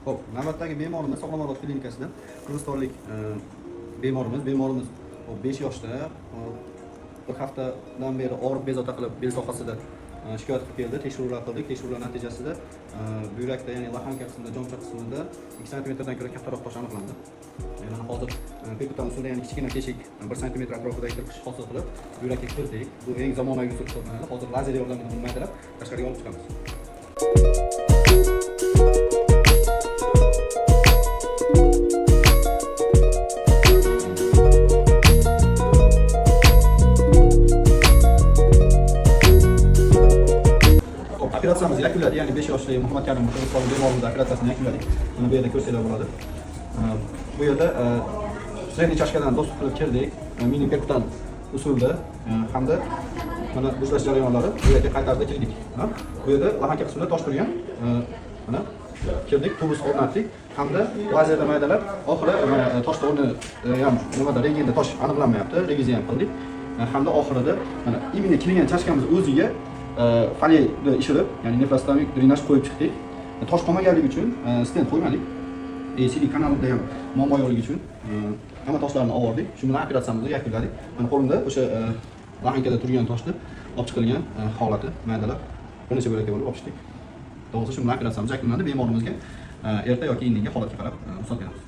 Xo'p, navbatdagi bemorimiz Sog'lom avlod klinikasida qirg'izistonlik bemorimiz. Bemorimiz 5 yoshda, bir haftadan beri og'riq bezovta qilib bel sohasida shikoyat qilib keldi. Tekshiruvlar qildik. Tekshiruvlar natijasida buyrakda, ya'ni лоханка qismida, jomcha qismida 2 santimetrdan ko'ra kattaroq tosh aniqlandi. Mana hozir perkutan usulida, ya'ni kichkina teshik, 1 santimetr atrofidagi tirqish hosil qilib buyrakka kirdik. Bu eng zamonaviy usul hisoblanadi. Hozir lazer yordamida buni maydalab tashqariga olib chiqamiz. Xo'p, operatsiyamiz yakunladi, ya'ni 5 yoshli Muhammad Karim qirg'izistonlik bemorimiz operatsiyasini yakunladik. Mana bu yerda ko'rsanglar bo'ladi. Bu yerda средний чашка dan доступ qilib kirdik, mini perkutan usulda hamda mana buzlash jarayonlari bu yerga qaytardi kirdik. Ha? Bu yerda лоханка qismida tosh turgan. Mana kirdik, tubus o'rnatdik hamda lazerda maydalab, oxiri mana toshni o'rni ham nimada rentgenda tosh aniqlanmayapti, reviziya ham qildik. Hamda oxirida mana именно kirgan чашка miz o'ziga Folleyni ishirib, ya'ni nefrostomik drenaj qo'yib chiqdik. Tosh qolmaganligi uchun stent qo'ymadik. Sidik kanalida ham muammo yo'qligi uchun hamma toshlarni oldik. Shu bilan operatsiyamizni yakunladik. Mana qo'limda o'sha лоханка da turgan toshni olib chiqilgan holati, maydalab bir necha bo'lakka bo'lib olib chiqdik. To'g'risi, shu bilan operatsiyamiz yakunlandi. Bemorimizga erta yoki indinga holatga qarab ruxsat beramiz.